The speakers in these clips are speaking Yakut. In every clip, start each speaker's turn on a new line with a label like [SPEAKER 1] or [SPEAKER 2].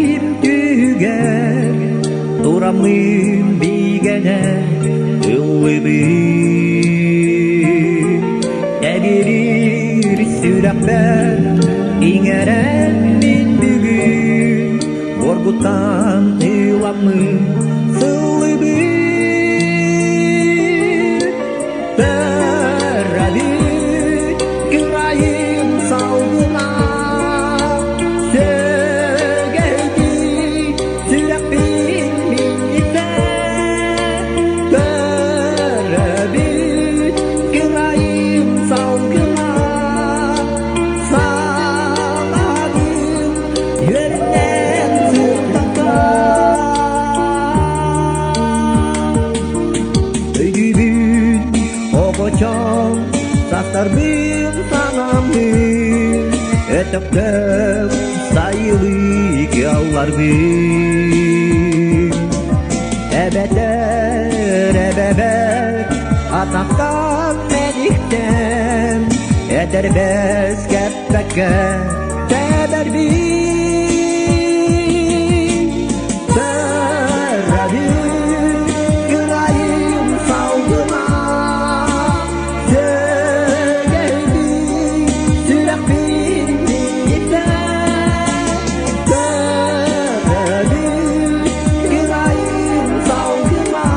[SPEAKER 1] Иэйиим түһүгэр тураммын биигэнэ ыллыбын. Тэбириир сүрэхпэр иҥэрэн мин бүгүн Уоргуттан ыламмын сыллыбын. Төрөбүт кырайым салгына Сөгэйдий сүрэхпин минньитэ Төрөбүт кырайым салгына Санаабын үөрүнэн сырдатта Өйдүүбүн оҕочон сахтарбын санаммын Өтөхтөх сайылыы кыалларбын Эбэтэр эбэбэр атахтан мэниктэн Этэрбэс кэппэккэ тэбэрбин Төрөбүт кырайым салгына Сөгэйдий сүрэхпин минньитэ Төрөбүт кырайым салгына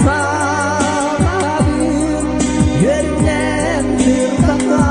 [SPEAKER 1] Санаабын үөрүнэн сырдата.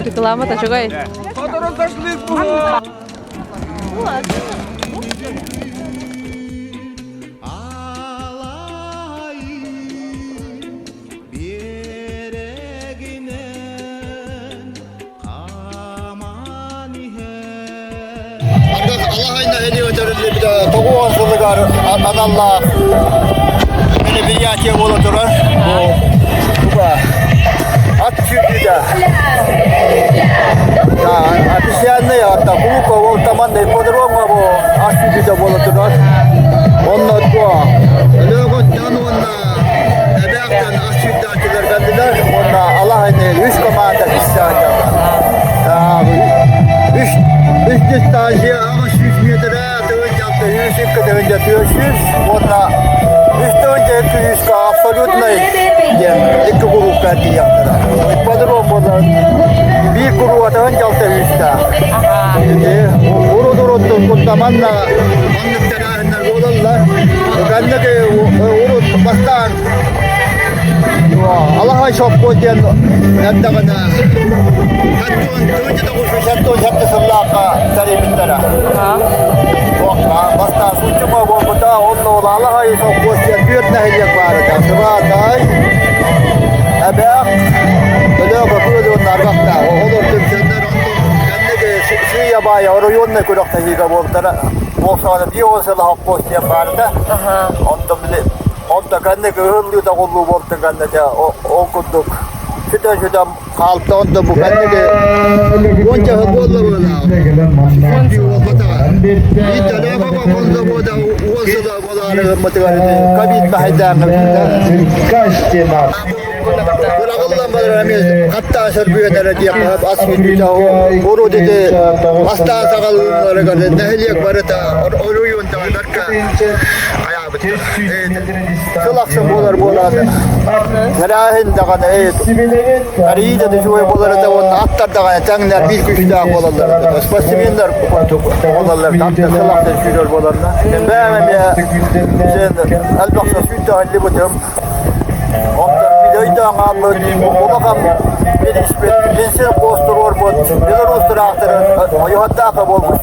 [SPEAKER 2] Реклама үчүгэй.
[SPEAKER 3] Тоҕуон сылыгар аналлаах мероприятие буола турар. Ат сүүрдүүтэ. Официальный атта Кулукова Таманный ипподромҥа бу ат сүүрдүүтэ буола турар. Онно туо Өлөөгөттөн уонна Эбээхтэн ат сүүрдээччилэр кэллилэр уонна Алаһайны үс команда киссаанньалар. Үс үс дистанция 800 метрэ тыһыынча 102 тыһыынча 400 уонна үс тыһыынча 200 абсолютнай диэн икки куруукка тиийэхтэрэ. Ипподром буолар биир курууга тыһыынча алта сүүстээх. Урут уруттун куттаманна маннык тэрээһиннэр буолаллар. Кэнники урут бастаан Алаһай соппуот диэн эрдэҕинэ 77 сыллаахха тэрийбиттэрэ. Бастаан Суччума буолбута, онно ол Алаһай соппуот диэн түөрт нэһилиэк баар этэ. Сыбаатай, Эбээх, Өлөөхө күөл уонна Арбахтаах. Олор түмсэннэр онтон кэнники сыыйа-баайа оройуоннай күрэхтэһиигэ буолтара. Буолсаҕына биир уон сыл соппуос диэн баар этэ. Онтон били Онто кэнник ыһыллыы тоҕуллуу буолтун кэннэ дьэ ол курдук сүтэ-сүтэ хаалта онто бу кэнники уонча сыл буолла быһыылаах. Буолбатаҕа. Биир боллобуода уон сыла буолаары гыммытыгар ити ковид баһайдаан Быраҕыллан барар эмиэ хаттаа сөргүөн эрэ диэххэ ас бүтүүтэ урут ити бастаан саҕалыылларыгар нэһилиэк барыта оройуон таҕарка Сыл ахсын буолар буолаат тэрээһин даҕаны арыйыы да үчүгэй буолар этэ уонна аттар даҕаны тэҥнэр биир күүстээх буолаллар спортсменнар буолаллар аттар сыл ахсын сүүрэр буолаллар бэйэм эмиэ сен элбэх сүүрдэһиллибитим онтон өйдөөн хаалбыт улахан бириспит пенсия постуруорбут Беларусь тыраахтарын ойуһаттааха буолбут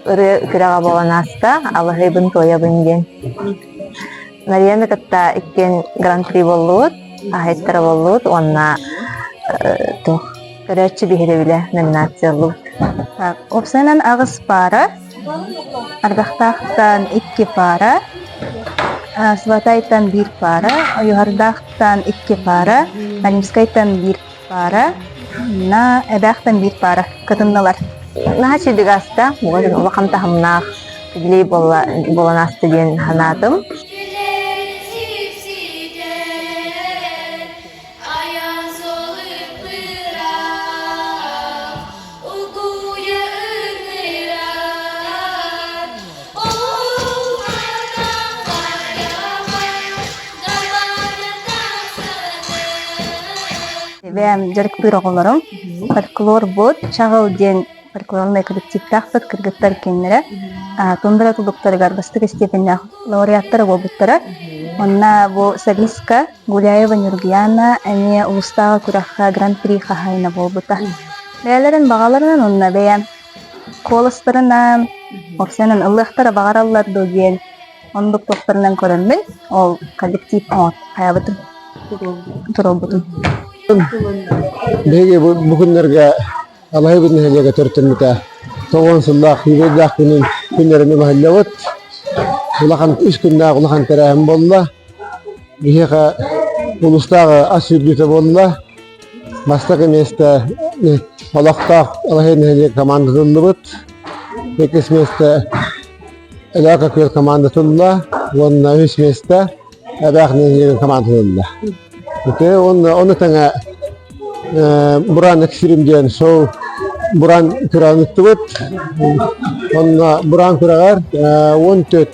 [SPEAKER 4] Ырыа күрэҕэ буолан ааста, алаһыйбын туойабын диэн. Марияны кытта иккиэн гран-при буоллубут, аһайттара буоллубут уонна туох көрөөччү биһирэбилэ номинация ыллыбыт.
[SPEAKER 5] Так, уопсайынан аҕыс паара, Ардахтаахтан икки паара, Сватайтан биир паара, Ойуһардаахтан икки паара, Налимскайтан биир паара, на Эбээхтэн биир паара кытыннылар.
[SPEAKER 4] Наһаа үчүгэй ааста, улахан таһымнаах юбилей буолан ааста диэн санаатым.
[SPEAKER 5] Бэйэм дьарыктыыр оҕолорум фольклорбут Чаҕыл диэн фольклорнай коллективтаахпыт кыргыттар кинилэрэ тундра тулуктарыгар бастакы степеннээх лауреаттара буолбуттара. Онно бу солистка Гуляева Нюргияна эмиэ улуустааҕы күрэххэ гран-при хаһаайына буолбута. Бэйэлэрин баҕаларынан уонна бэйэм куоластарынан уопсайынан ыллыахтара баҕараллар дуо диэн оннук туохтарынан көрөммүн ол коллектив хайабытым туруорбутум.
[SPEAKER 6] Биһиги бу күннэргэ Алаһыыбыт нэһилиэгэ төрүттэммитэ 90 сыллаах юбилейдаах күнүн. күннэрин улаһыллабыт. Улахан үс күннээх улахан тэрээһин буолла. Биһиэхэ улуустааҕы ас үрдүтэ буолла. Бастакы миэстэ олохтоох Алаһыай нэһилиэк командата ыллыбыт. Иккис миэстэ Өлөөкө Күөл командата ылла уонна үһүс миэстэ Эбээх нэһилиэгин командата ылла. Ити уонна ону тэҥэ Буран Экстрим диэн шоу Буран күрэҕин ыттыбыт. Онно Буран күрэҕэр 14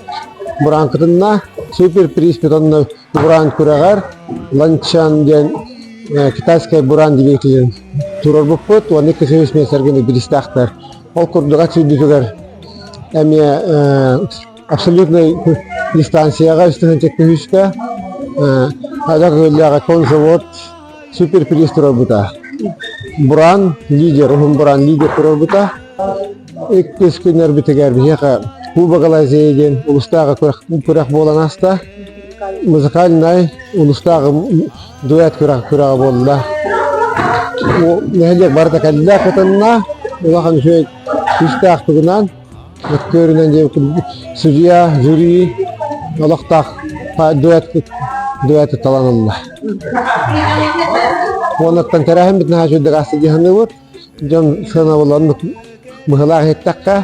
[SPEAKER 6] Буран кытынна. Супер приз онно Буран күрэҕэр Ланчан диэн китайскай Буран двигателин туруорбуппут. Уонна иккис үһүс миэстэргэ биристээхтэр. Ол курдук ат сүүрдүүтүгэр эмиэ абсолютнай дистанцияҕа үс тыһыынча үһүскэ Ада Күөллээҕи конзавод суперприз туруорбута. Буран лидер, уһун Буран лидер туруорбута. Иккис күннэрбитигэр биһиэхэ Кубок Алазея диэн улустааҕы күрэх буолан ааста. Музыкальнай улустааҕы дуэт күрэх күрэҕэ буолла. Нэһилиэк барыта кэллэ кытынна. Улахан үчүгэй күүстээх тугунан Өттүөрүнэн диэбит судьуйа, жюри олохтоох дуэт дуэты талан ылла. Уоннаттан тэрээһин бит наһаа үчүгэй дакаастыы дии саныыбыт. Дьон сыанабылларын быһылаах иһиттэххэ.